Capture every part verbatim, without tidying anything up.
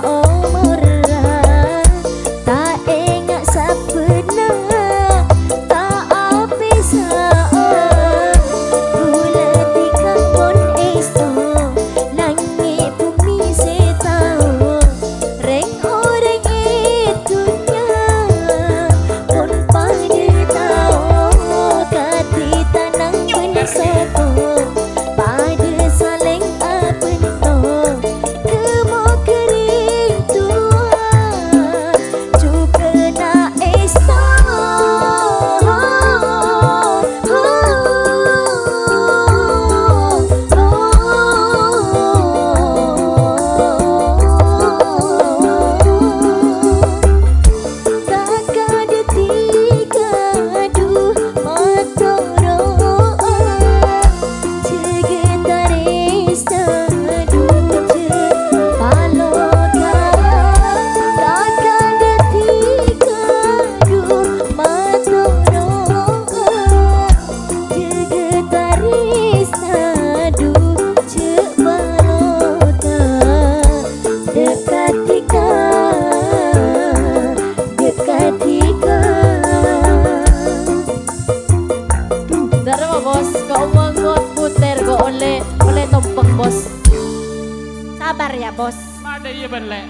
Omorra ta' enga' sabbhânna, ta' apèsa'a. Bulâ tèka pon èsto, langngè' bhumè sè tao. Rèng-orèng è dhunnya pon padâ tao, kadhi tanang bân sèttong padâ salèng abhânto. Kemmo kering tua, jhughâna èsto. Ta' kadâddhi kadhu matoro'a, jâgâ tarèsna dhujâ paloka. Ta' kadâddhi kadhu matoro'a, jâgâ tarèsna dhujâ paloka. Dâ' kadhika, dâ' kadhika. Dâ' remma, Bos, ko' omong ko' puter, ko' ollè, ollè tompeng, Bos. Sabar ya, Bos. Padâ iyâ, bân, Lè'.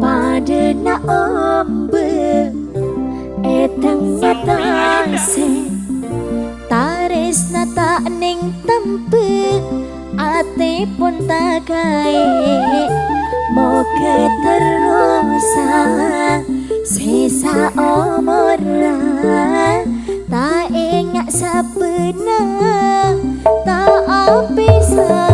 Padâna ombâ è tengnga tasè', tarèsna ta' nèng tembhâ, atè pon ta' kaè. Mogâ terrosa sè saomorra, ta' enga' sabbhânna, ta' apèsa.